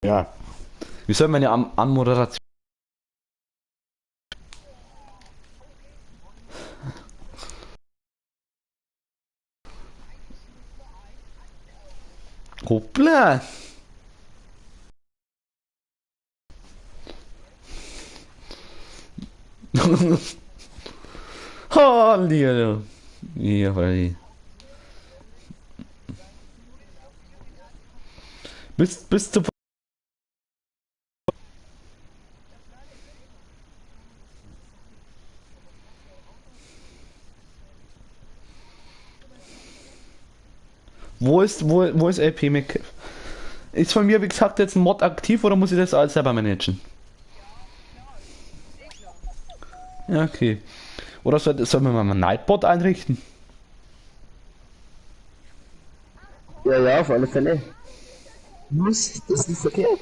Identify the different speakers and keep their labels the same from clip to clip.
Speaker 1: Ja. Wie soll man ja am Anmoderation? Hoppla! Hallihallo. Ja, weil. Bis zu. Wo ist LP Mac? Ist von mir, wie gesagt, jetzt ein Mod aktiv oder muss ich das alles selber managen? Ja, okay. Oder sollen wir mal einen Nightbot einrichten?
Speaker 2: Ja, ja, auf alle Fälle. Muss, das ist nicht verkehrt.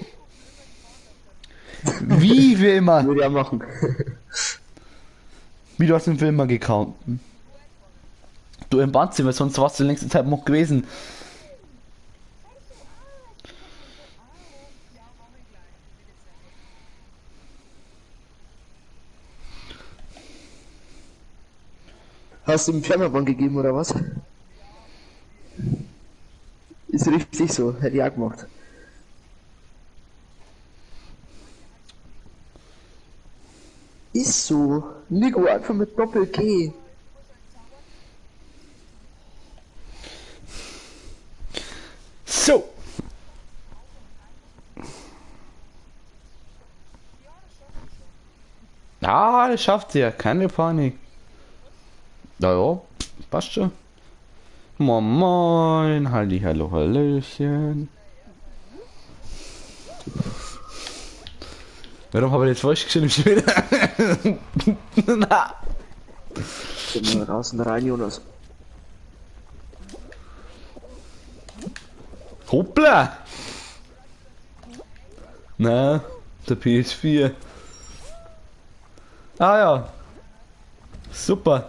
Speaker 1: Wie wir immer.
Speaker 2: Würde ich auch machen.
Speaker 1: Wie du hast den Film mal gekauft. Du im Bandzimmer, weil sonst warst du die längste Zeit noch gewesen.
Speaker 2: Hast du ihm Permaban gegeben oder was? Ist richtig so, hätte ich auch gemacht. Ist so. Nico, einfach mit Doppel-G.
Speaker 1: So. Ah, das schafft sie ja. Keine Panik. Ja, ja, passt schon. Moin, moin, halli, hallo, hallöchen. Warum habe ich jetzt falsch geschrieben schon wieder? Na.
Speaker 2: Geh mal raus und rein, Jonas.
Speaker 1: Hoppla! Na, der PS4. Ah ja. Super.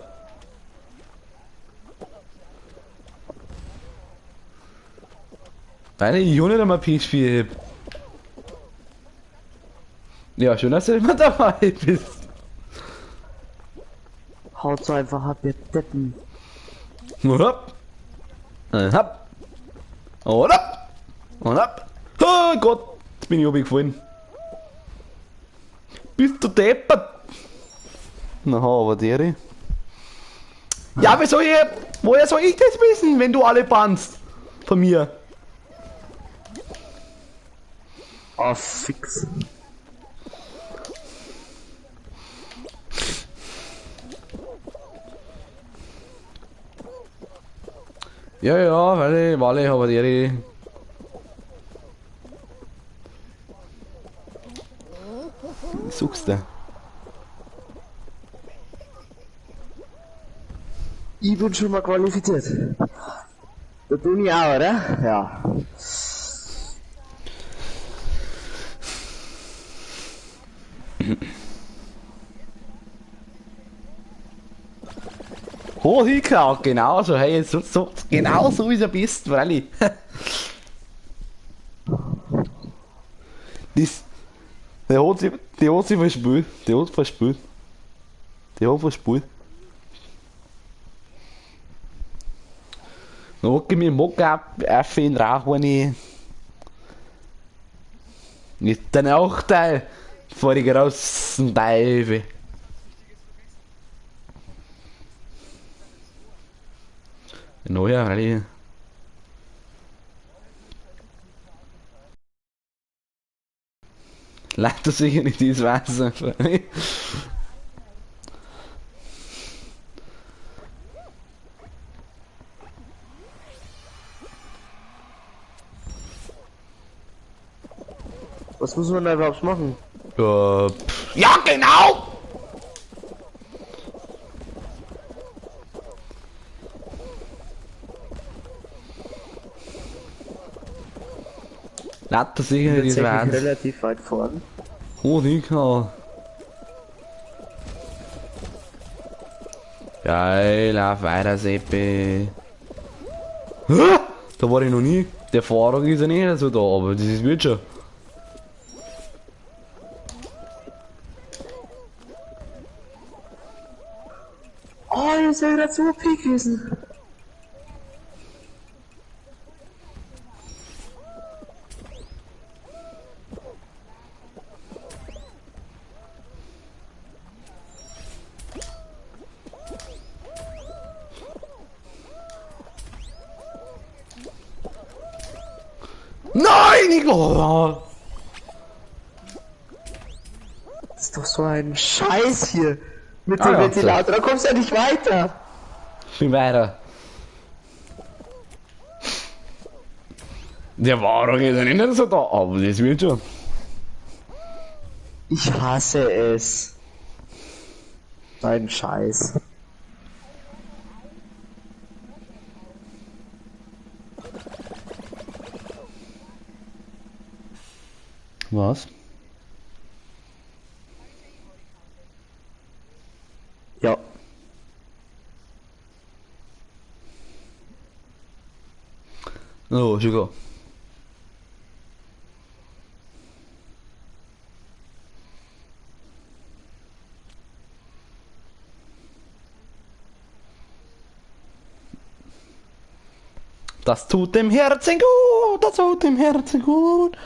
Speaker 1: Nein, ich hol nicht einmal PS4. Ja, schön, dass du immer dabei bist.
Speaker 2: Haut so einfach ab, ihr Deppen.
Speaker 1: Und hopp. Und hopp. Und hopp. Und hopp. Oh Gott, jetzt bin ich runtergefallen. Bist du deppert? Na, aber der. Ja, wie soll ich, woher soll ich das wissen, wenn du alle bannst? Von mir.
Speaker 2: Oh, fix.
Speaker 1: Ja, ja, weil ich, aber die. Suchst du?
Speaker 2: Ich bin schon mal qualifiziert. Der Toni auch, oder? Ja.
Speaker 1: Hoch hingehauen, genau so, hey, so, so, genau so ist er bist, freilich. Das, der hat sich verspielt, der hat verspielt. Der hat verspielt. Dann hocke ich mich im Mock ab, auf in Rauch, wenn ich. Ist dann auch Teil vor die großen Teufel. Neuer, weil ich. Leider sicher nicht ins Wasser.
Speaker 2: Was muss man da überhaupt machen?
Speaker 1: Ja, genau! Lauter sicher nicht ins Wasser.
Speaker 2: Relativ weit vorn.
Speaker 1: Oh, Nico. Geil, auf weiter, Seppi. Da war ich noch nie. Die Erfahrung ist ja nicht so da, aber das ist wird schon.
Speaker 2: Das wäre gerade so OP gewesen.
Speaker 1: Nein, ich, oh.
Speaker 2: Das ist doch so ein Scheiß hier. Mit
Speaker 1: Ah,
Speaker 2: dem
Speaker 1: ja,
Speaker 2: Ventilator, da kommst du ja nicht weiter.
Speaker 1: Bin weiter. Der war doch jetzt nicht so da, aber das wird schon.
Speaker 2: Ich hasse es. Dein Scheiß.
Speaker 1: Was?
Speaker 2: Ja.
Speaker 1: Oh, schon gut. Das tut dem Herzen gut, das tut dem Herzen gut,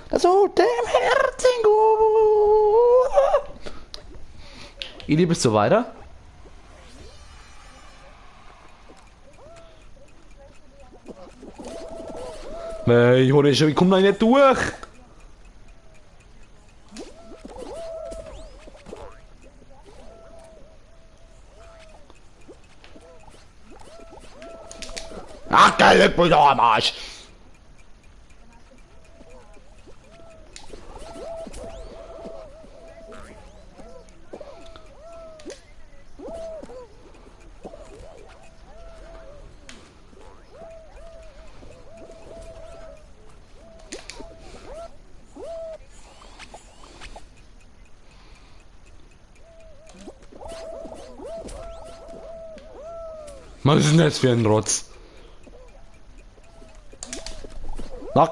Speaker 1: das tut dem Herzen gut. Ili, bist du weiter? Nee, ich hol schon, ich komm da nicht durch. Ach, geil, leck mich doch am Arsch. Was ist denn das für ein Rotz? Na.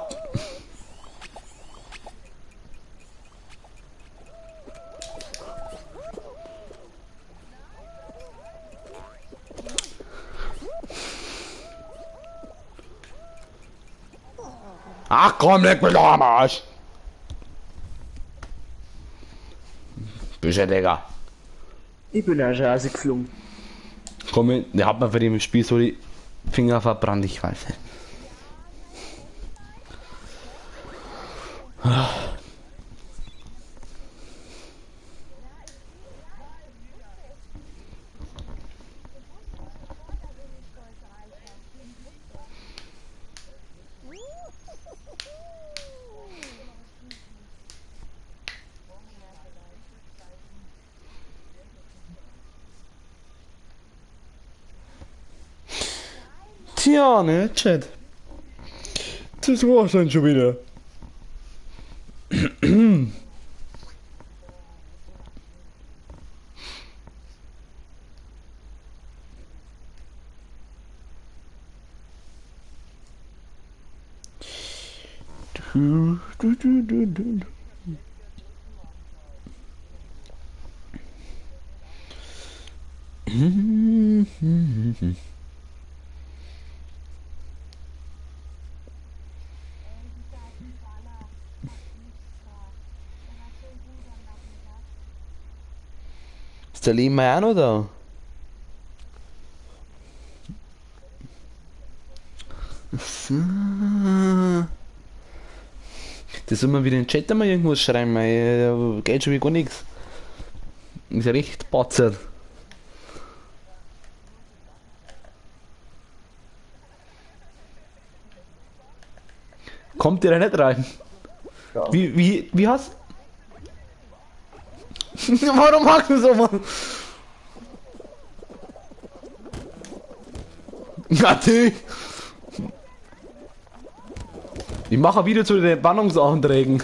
Speaker 1: Ach komm, leck mich doch am Arsch. Büsche, Digga.
Speaker 2: Ich bin ja schon rausgeflogen.
Speaker 1: Komm, der hat mir für dem Spiel so die Finger verbrannt, ich weiß nicht. Tja, ne, Chat. Das war's dann schon wieder. Du, du, du, du, du. Ist der Lehmann auch noch da? So. Das soll man wieder in den Chat einmal irgendwas schreiben, weil da geht schon wieder gar nichts. Ist ja recht patzert. Kommt ihr da nicht rein?
Speaker 2: Ja.
Speaker 1: Wie hast? Warum machst du so, Mann? Natürlich. Ich mache ein Video zu den Bannungsanträgen.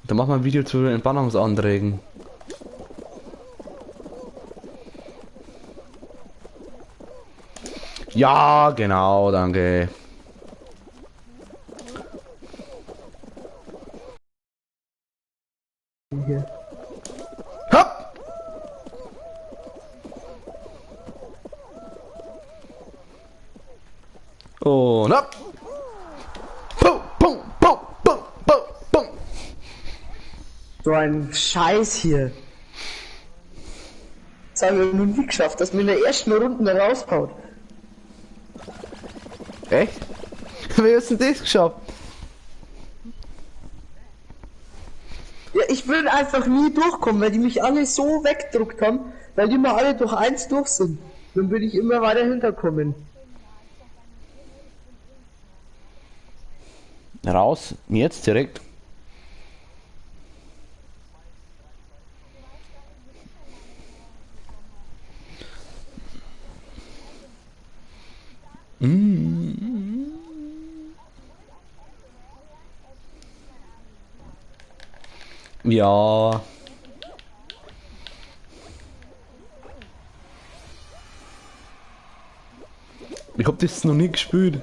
Speaker 1: Dann machen wir ein Video zu den Entbannungsanträgen. Ja, genau, danke. Und ab. Pum, pum, pum, pum, pum, pum.
Speaker 2: So ein Scheiß hier. Das haben wir noch nie geschafft, dass wir in der ersten Runde raushaut.
Speaker 1: Echt? Wer ist denn das geschafft?
Speaker 2: Ja, ich will einfach nie durchkommen, weil die mich alle so weggedruckt haben, weil die immer alle durch eins durch sind. Dann würde ich immer weiter hinterkommen.
Speaker 1: Raus, jetzt direkt. Ja. Ich hab das noch nie gespielt.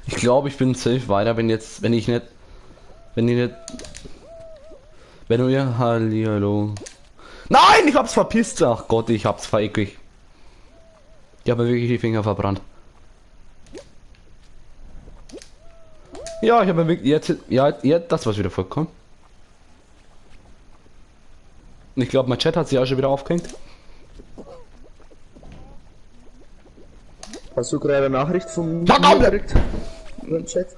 Speaker 1: Ich glaube, ich bin safe weiter, wenn jetzt, wenn ich nicht, wenn ich nicht, wenn du ja, hallihallo. Nein, ich hab's verpisst. Ach Gott, ich hab's verekligt. Ich habe mir wirklich die Finger verbrannt. Ja, ich habe mir wirklich jetzt, ja, jetzt, das war's wieder vollkommen. Ich glaube, mein Chat hat sich auch schon wieder aufgehängt.
Speaker 2: Hast du gerade eine Nachricht von
Speaker 1: Na, komm,
Speaker 2: mir gekriegt? Über den Chat?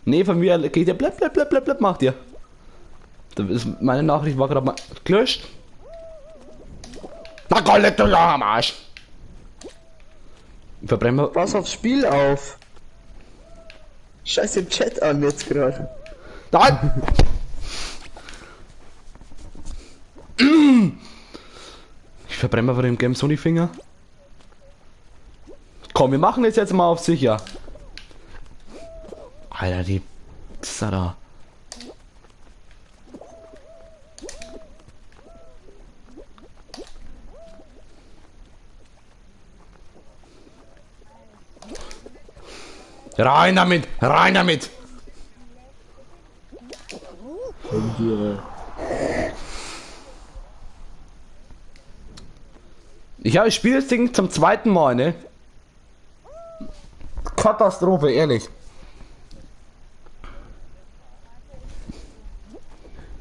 Speaker 1: Nee, von mir geht der blub, blub, blub, blub, blub, macht ihr. Das ist, meine Nachricht war gerade mal gelöscht. Na komm, leck doch am Arsch. Verbrennen wir.
Speaker 2: Pass aufs Spiel auf. Scheiß den Chat an jetzt gerade.
Speaker 1: Nein! Ich verbrenne mir von dem Game so die Finger. Komm, wir machen das jetzt mal auf sicher. Alter, die Pizza da. Rein damit! Rein damit! Ich spiele das Ding zum zweiten Mal, ne? Katastrophe, ehrlich.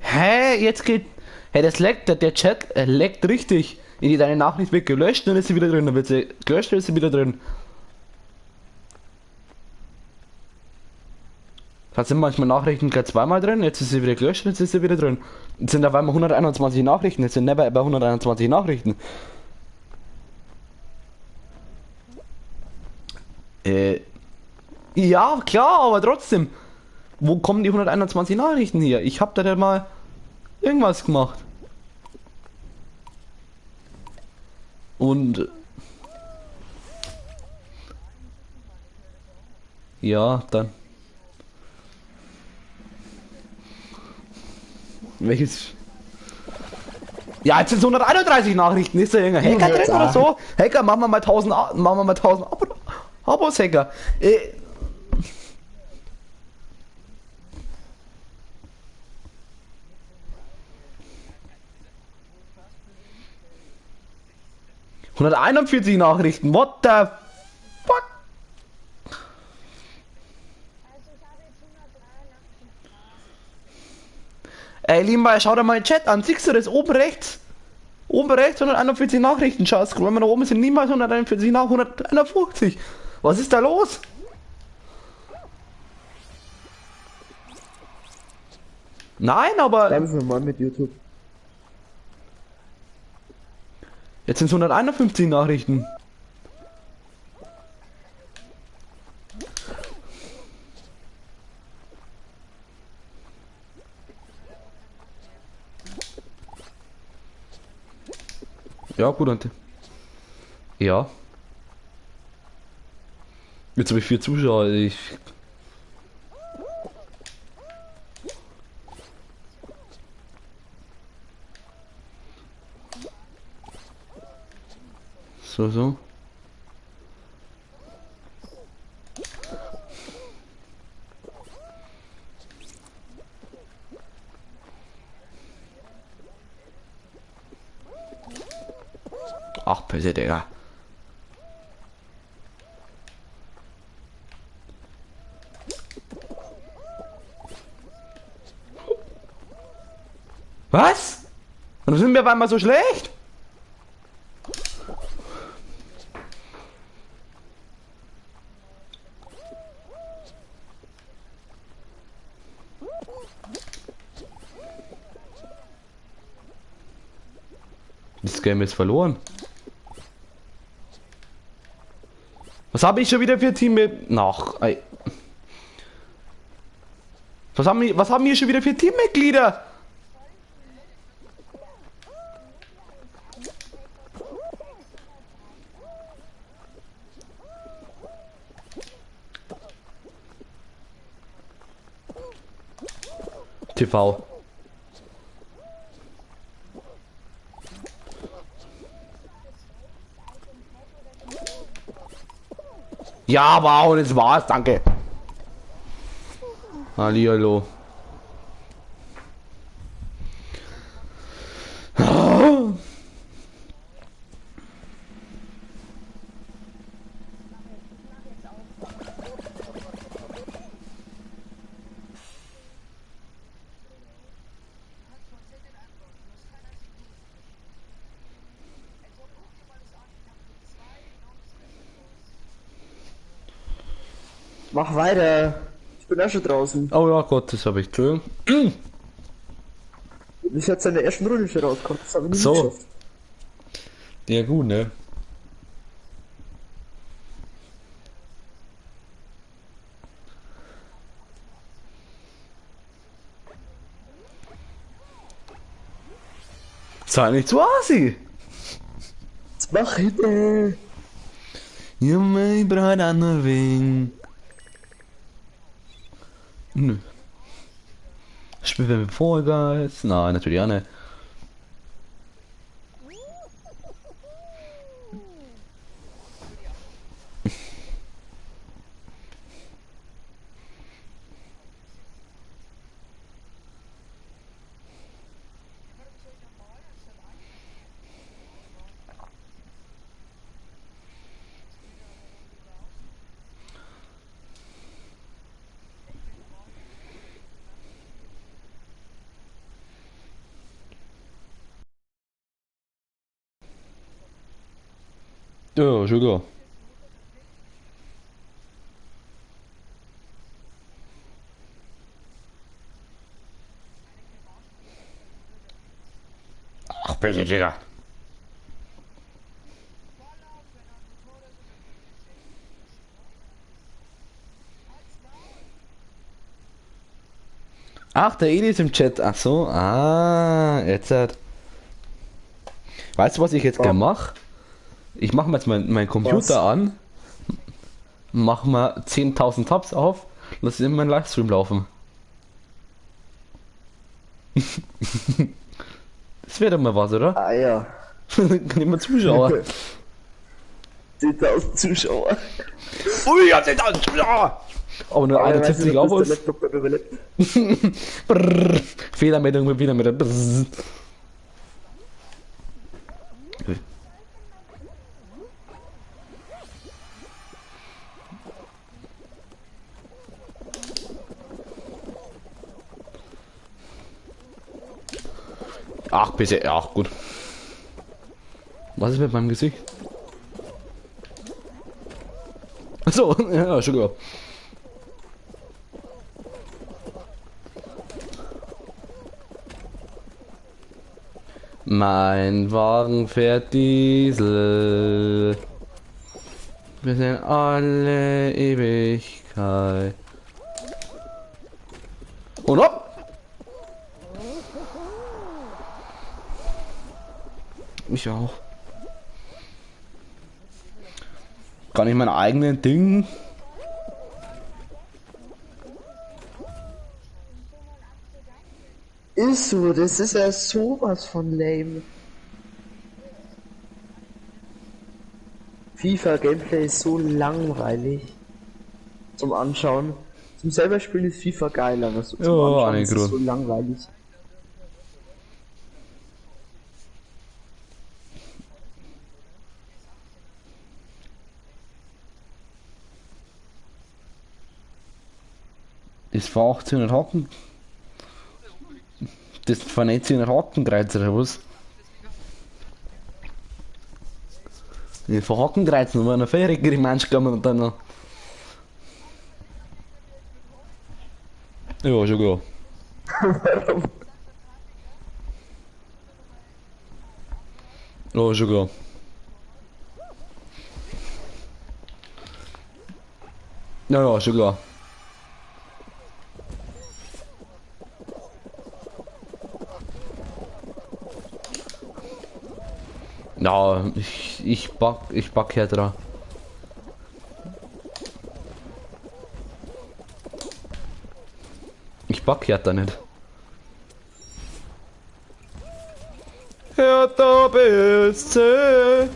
Speaker 1: Hä? Jetzt geht... Hä, das leckt, der Chat leckt richtig. In deine Nachricht wird gelöscht, dann ist sie wieder drin. Dann wird sie gelöscht, dann ist sie wieder drin. Da sind manchmal Nachrichten gleich zweimal drin, jetzt ist sie wieder gelöscht, jetzt ist sie wieder drin. Jetzt sind auf einmal 121 Nachrichten, jetzt sind never ever 121 Nachrichten. Ja, klar, aber trotzdem. Wo kommen die 121 Nachrichten her? Ich hab da ja mal irgendwas gemacht. Und... Ja, dann... Welches? Ja, jetzt sind es 131 Nachrichten. Ist da irgendein Hacker drin oder so? Hacker, machen wir mal 1000, machen wir mal 1000 Abos, Hacker. ...141 Nachrichten, what the fuck? Ey, Limba, schau dir mal den Chat an. Siehst du das? Oben rechts. Oben rechts 141 Nachrichten. Schau, scroll mal nach oben, sind niemals 141 nach 151. Was ist da los? Nein, aber...
Speaker 2: Bleiben wir mal mit YouTube.
Speaker 1: Jetzt sind es 151 Nachrichten. Ja, gut, und ja. Jetzt habe ich 4 Zuschauer. Ich. So, so. Ach, bitte, Digga. Was? Warum sind wir auf einmal so schlecht? Das Game ist verloren. Was habe ich schon wieder für Team mit? Ach, ey. Was haben wir schon wieder für Teammitglieder? TV. Ja, wow, das war's, danke. Hallihallo.
Speaker 2: Mach weiter. Ich bin auch schon draußen.
Speaker 1: Oh ja, Gott, das habe ich. Entschuldigung.
Speaker 2: Ich hatte in der ersten Runde schon rausgekommen. Das habe ich nicht
Speaker 1: So.
Speaker 2: geschafft.
Speaker 1: Ja, gut, ne? Sei nicht zu assi.
Speaker 2: Was mach ich denn?
Speaker 1: Ja, mein Bruder, wegen. Nö. Spielen wir mit Fall Guys? Nein, natürlich auch nicht. Ja, schon klar. Ach, bitte, Digga. Ach, der Eli ist im Chat. Ach so, ah, jetzt hat. Weißt du, was ich jetzt gerne mache? Ich mache mal jetzt meinen Computer an, mach mal 10.000 Tabs auf, lass in meinen Livestream laufen. Das wäre doch mal was, oder?
Speaker 2: Ah ja.
Speaker 1: Kann ich mal Zuschauer.
Speaker 2: 10.000 Zuschauer.
Speaker 1: Ui, ja, 10.000 Zuschauer! Aber nur 71 Abos. Fehlermeldung, Fehlermeldung. Ach, bitte, ach gut. Was ist mit meinem Gesicht? So, ja, schon klar. Mein Wagen fährt Diesel. Wir sind alle Ewigkeit. Und hopp! Ich auch. Kann ich mein eigenen Ding?
Speaker 2: Ist so, das ist ja sowas von lame. FIFA Gameplay ist so langweilig zum Anschauen. Zum selber spielen ist FIFA geil, aber so zum
Speaker 1: Ja,
Speaker 2: Anschauen
Speaker 1: nicht
Speaker 2: ist es
Speaker 1: grad.
Speaker 2: so langweilig.
Speaker 1: Das war 1800 Haken. Das war 1900 Hakenkreuz oder was? Die von Hakenkreuzen war noch viel Mensch gekommen und dann noch. Ja, schon klar. Ja, schon klar. Ja, ja, schon klar. Ja, ich back hier dran. Ich back Hertha nicht. Hertha BSC.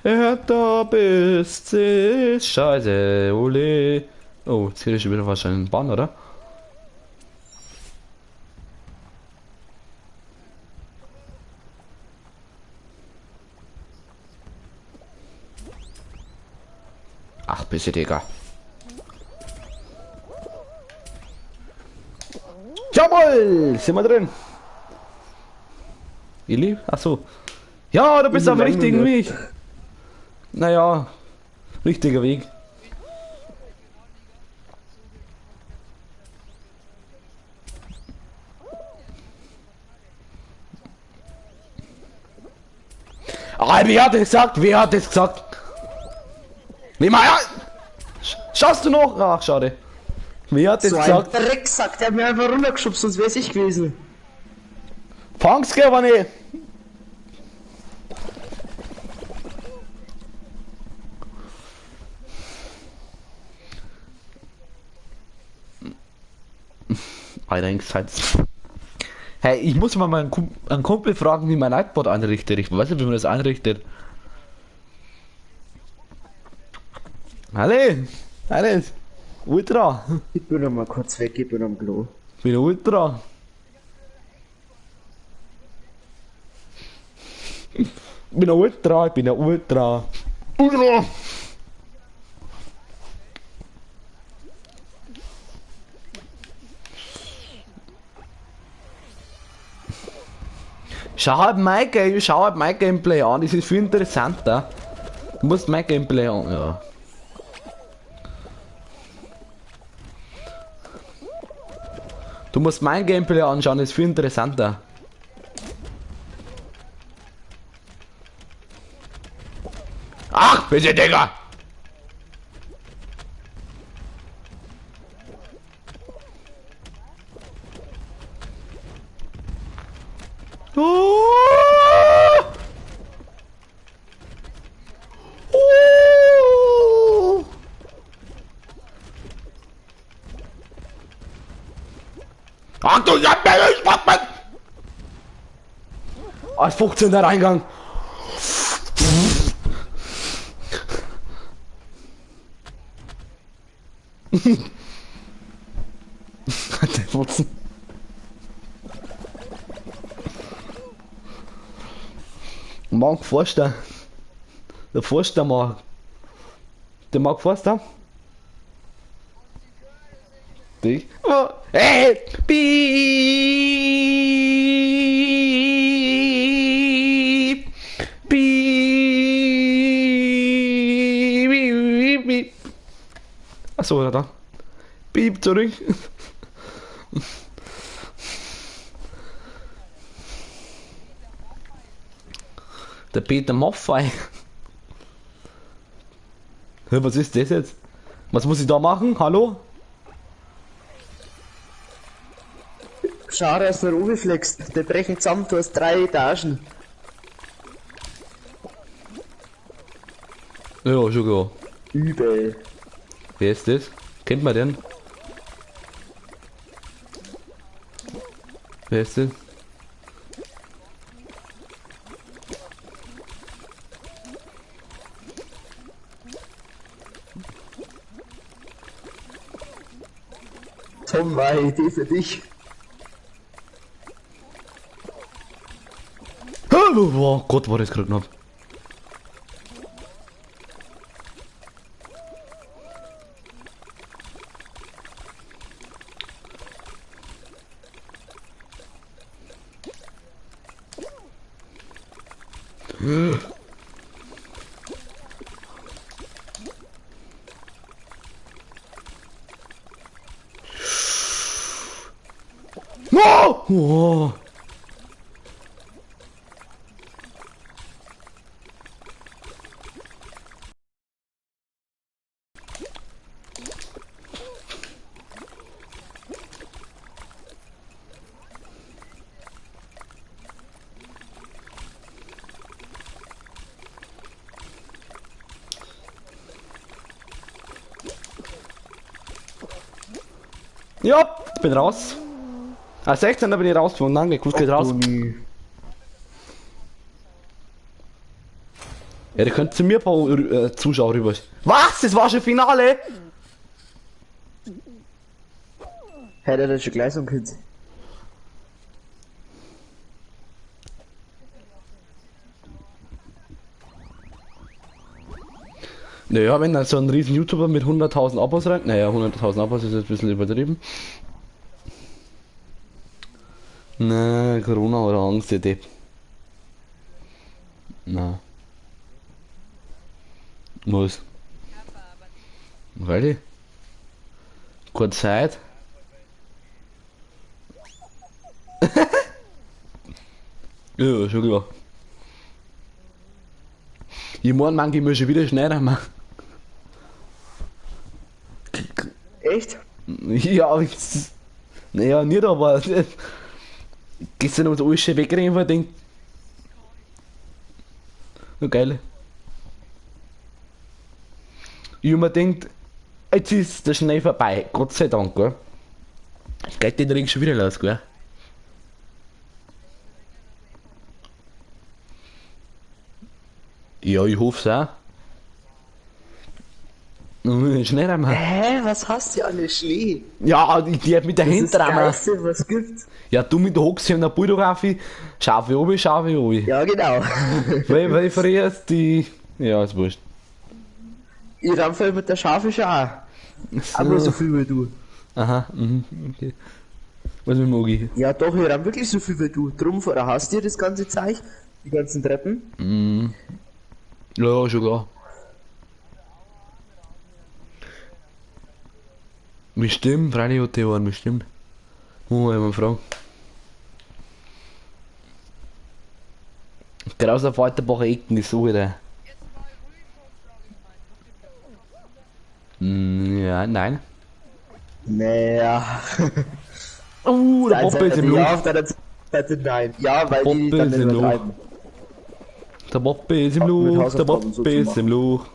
Speaker 1: Hertha BSC, Scheiße, ole. Oh, jetzt hier ist schon wieder wahrscheinlich ein Bahn, oder? Ach, bitte, Digga. Jawohl, sind wir drin. Ili? Ach so. Ja, du bist am richtigen Weg. Naja, richtiger Weg. Ah, wer hat es gesagt? Wer hat es gesagt? Nimm mal! Schaust du noch? Ach, schade. Wer hat es
Speaker 2: So ein
Speaker 1: gesagt?
Speaker 2: Drecksack, der hat mir einfach runtergeschubst, sonst wär's ich gewesen.
Speaker 1: Fang's, Giovanni! Alter, ich halt. Hey, ich muss mal meinen einen Kumpel fragen, wie mein Nightbot einrichtet. Ich weiß nicht, wie man das einrichtet. Alle, alles. Ultra.
Speaker 2: Ich bin noch mal kurz weg, ich bin am Klo.
Speaker 1: Bin Ultra. Bin ein Ultra, ich bin ein Ultra. Ultra! Schau halt mein Gameplay an, das ist viel interessanter. Du musst mein Gameplay an, ja. Du musst mein Gameplay anschauen, das ist viel interessanter. Ach, bitte, Digga! Oh! Oh! Ach du Mann! Als 15. Reingang. Der Wutzen. Mark Forster. Der Forster Mark. Der Mark Forster. Dich. Oh. Hey! Piep! Piep! Piep! Piep! Achso, oder da? Piep zurück. Der Peter Maffay. Was ist das jetzt? Was muss ich da machen? Hallo?
Speaker 2: Schau, dass du runterfliegst. Die brechen zusammen, du hast 3 Etagen.
Speaker 1: Ja, schon klar.
Speaker 2: Übel.
Speaker 1: Wer ist das? Kennt man den? Wer ist das?
Speaker 2: Tom, war eine Idee für dich.
Speaker 1: Oh Gott, war das gerade knapp. No! Oh. Ja, ich bin raus. Als 16. bin ich rausgeflogen, danke, gut geht raus. Ja, ihr könnt zu mir ein paar Zuschauer rüber. Was? Das war schon Finale?
Speaker 2: Hätte er das schon gleich so ein Kind.
Speaker 1: Naja, wenn da so ein riesen YouTuber mit 100.000 Abos rein. Naja, 100.000 Abos ist jetzt ein bisschen übertrieben. Na, Corona oder Angst, der Depp. Na. Was? Really? Keine Zeit. Ja, schon klar. Ich mein, manche müssen wieder schneller machen.
Speaker 2: Echt?
Speaker 1: Ja, ich, naja, nicht, aber gestern haben sie alles schön weggerannt und denkt. Na geil. Ich hab mir gedacht, jetzt ist der Schnee vorbei, Gott sei Dank, gell? Jetzt geht den Ring schon wieder los, gell? Ja, ich hoff's auch. Schnell einmal.
Speaker 2: Hä, was hast du alle Schnee?
Speaker 1: Ja, die hat mit der
Speaker 2: Das ist das
Speaker 1: Hinterrammer.
Speaker 2: Geilste, was gibt.
Speaker 1: Ja, du mit der Hochse und der Bulldog-Affi, scharfe obi, scharfe obi.
Speaker 2: Ja, genau.
Speaker 1: Weil früher die. Ja, ist wurscht.
Speaker 2: Ich rampfe mit der Schafe schon auch. Aber so viel wie du.
Speaker 1: Aha, mhm, okay. Was mit Mogi?
Speaker 2: Ja, doch, ich ramm wirklich so viel wie du. Drum hast du das ganze Zeug, die ganzen Treppen.
Speaker 1: Mhm. Ja, schon klar. Bestimmt, freilich hat die waren, bestimmt. Muss man mal fragen. Grauser Falterbacher Ecken ist so wieder. Ja, nein.
Speaker 2: Naja.
Speaker 1: Der Poppe ist im
Speaker 2: Ja,
Speaker 1: Loch.
Speaker 2: auf der Seite nein. Ja, weil die
Speaker 1: Poppe
Speaker 2: dann
Speaker 1: ist im Loch.
Speaker 2: übertreiben.
Speaker 1: Der Poppe ist im
Speaker 2: Mit
Speaker 1: Loch, der
Speaker 2: Hausaufgaben so
Speaker 1: Poppe
Speaker 2: zu
Speaker 1: ist im Loch.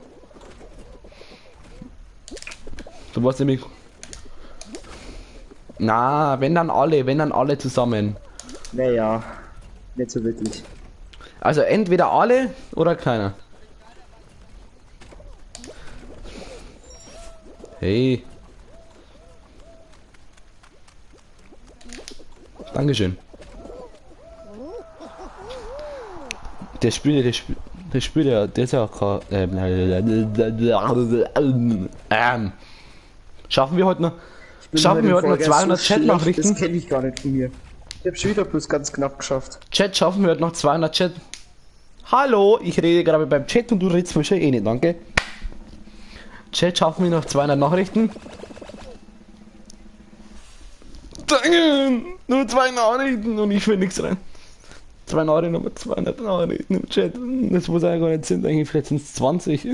Speaker 1: Du warst nämlich. Na, wenn dann alle zusammen.
Speaker 2: Naja, nicht so wirklich.
Speaker 1: Also entweder alle oder keiner. Hey. Dankeschön. Der spielt, der spielt ja, der ist ja auch schaffen wir heute noch? Schaffen wir heute noch 200
Speaker 2: so
Speaker 1: Chat-Nachrichten?
Speaker 2: Das kenne ich gar nicht von mir. Ich hab schon wieder bloß ganz knapp geschafft.
Speaker 1: Chat, schaffen wir heute noch 200 Chat? Hallo, ich rede gerade beim Chat und du redest mir schon eh nicht, danke. Chat, schaffen wir noch 200 Nachrichten? Danke! Nur 2 Nachrichten und ich will nichts rein. 2 Nachrichten, aber 200 Nachrichten im Chat. Das muss eigentlich gar nicht sind, eigentlich vielleicht sind es 20.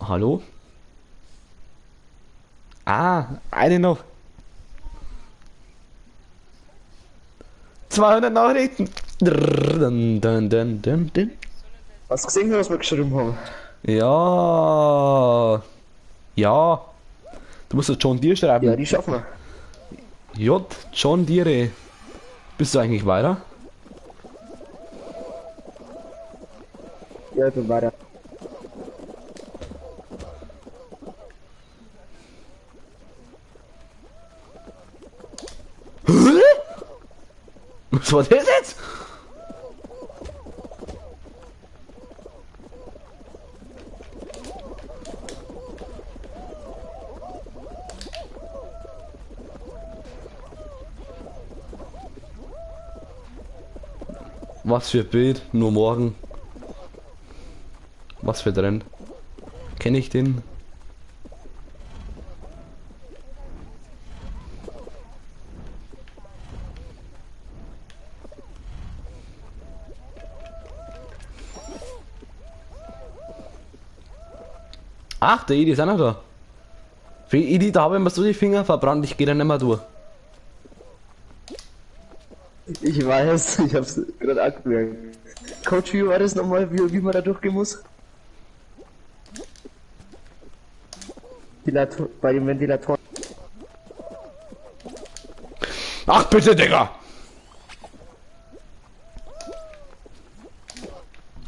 Speaker 1: Hallo? Ah, eine noch. 200 Nachrichten. Dun, dun, dun, dun, dun.
Speaker 2: Hast du gesehen, was wir geschrieben haben?
Speaker 1: Ja. Ja. Du musst das John Deere schreiben.
Speaker 2: Ja, die schaffen wir.
Speaker 1: J. John Deere. Bist du eigentlich weiter?
Speaker 2: Ja, ich bin weiter.
Speaker 1: Hä? Was war das jetzt? Was für Bild, nur morgen. Was für Trend. Kenne ich den? Ach, der Idi ist auch noch da. Für Idi, da habe ich mir so die Finger verbrannt, ich gehe da nicht mehr durch.
Speaker 2: Ich weiß, ich hab's gerade angemerkt. Coach, wie war das nochmal, wie man da durchgehen muss? Bei dem Ventilator.
Speaker 1: Ach bitte, Digga!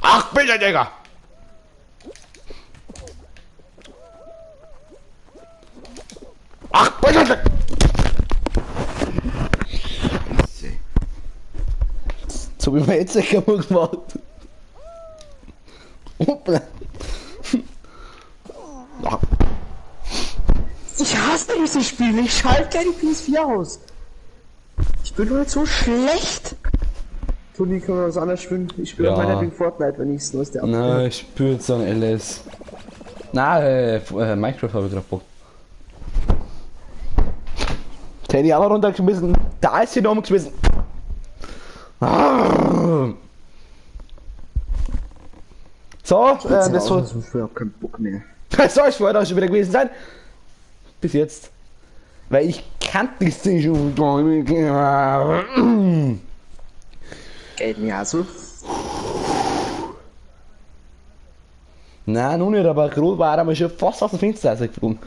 Speaker 1: Ach bitte, Digga! Ach bitte, Digga! Scheiße. So wie wir jetzt kaputt gemacht. Hoppla. Ach.
Speaker 2: Ich hasse dieses Spiel, ich schalte gleich die PS4 aus. Ich bin heute so schlecht. Toni, können wir was anderes spielen? Ich spiele
Speaker 1: Ja.
Speaker 2: meinetwegen Fortnite, wenn ich es neueste
Speaker 1: Na, ich spüre jetzt dann LS. Na, Minecraft habe ich gerade Bock. Teddy auch noch runtergeschmissen. Da ist sie noch umgeschmissen. Ah. So, das soll
Speaker 2: Ich hab keinen Bock mehr.
Speaker 1: das soll es für heute auch schon wieder gewesen sein. Bis jetzt. Weil ich kann das nicht schon.
Speaker 2: Geht mir auch so.
Speaker 1: Nein, noch nicht, aber gerade war er mir schon fast aus dem Fenster rausgeflogen.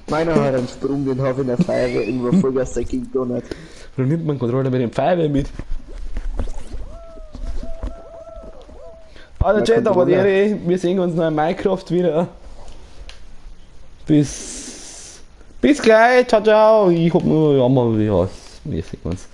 Speaker 2: Meiner hat einen Sprung, den habe ich in der Feuerwehr irgendwo Vollgas dagegen gedonnert.
Speaker 1: Dann nimmt man Controller mit dem Feuerwehr mit. Also Chat, aber die Ehre, wir sehen uns noch in Minecraft wieder. Bis gleich, ciao, ciao. Ich hab nur, ja, mal, ja, wir sehen uns.